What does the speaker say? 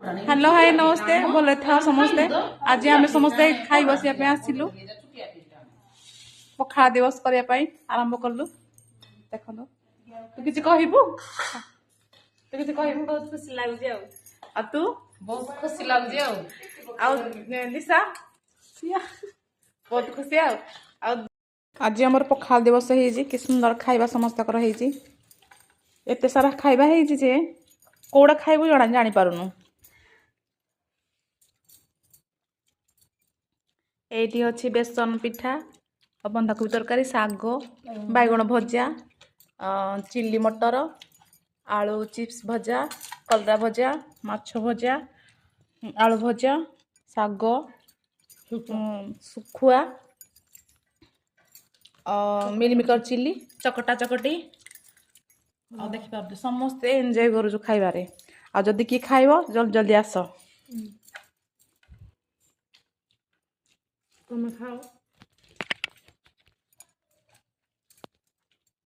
Hello, high, ନମସ୍ତେ। ଭଲରେ ଥାଅ ସମସ୍ତେ। ଆଜି ଆମେ ସମସ୍ତେ ଖାଇ ବସିବା ପାଇଁ ଆସିଲୁ। ପଖାଳ ଦିବସ କରିବା ପାଇଁ ଆରମ୍ଭ କଲୁ। ଦେଖନ୍ତୁ, ତୁ କିଛି କହିବୁ? ତୁ କିଛି କହିବୁ? ବହୁତ ଖୁସି ଲାଗୁଛି ଆଉ। ଆଉ ତୁ? ବହୁତ ଖୁସି ଲାଗୁଛି ଆଉ। ଆଉ ଲିସା ବହୁତ ଖୁସି। ଆଉ ଆଉ ଆଜି ଆମର ପଖାଳ ଦିବସ ହେଇଛି। କି ସୁନ୍ଦର ଖାଇବା ସମସ୍ତଙ୍କର ହେଇଛି। ଏତେ ସାରା ଖାଇବା ହେଇଛି ଯେ କୋଉଟା ଖାଇବୁ ଜଣା ଜାଣିପାରୁନୁ। ଏଇଠି ଅଛି ବେସନ ପିଠା ଆଉ ବନ୍ଧାକୋବି ତରକାରୀ, ଶାଗ, ବାଇଗଣ ଭଜା, ଚିଲି ମଟର, ଆଳୁ ଚିପ୍ସ ଭଜା, କଲରା ଭଜା, ମାଛ ଭଜା, ଆଳୁ ଭଜା, ଶାଗ, ଶୁଖୁଆ, ମିଲମିକର ଚିଲି, ଚକଟା ଚକଟି। ଆଉ ଦେଖିପାରୁଛୁ, ସମସ୍ତେ ଏନ୍ଜୟ କରୁଛୁ ଖାଇବାରେ। ଆଉ ଯଦି କିଏ ଖାଇବ, ଜଲ୍ଦି ଜଲ୍ଦି ଆସ। ତମେ ଖାଅ।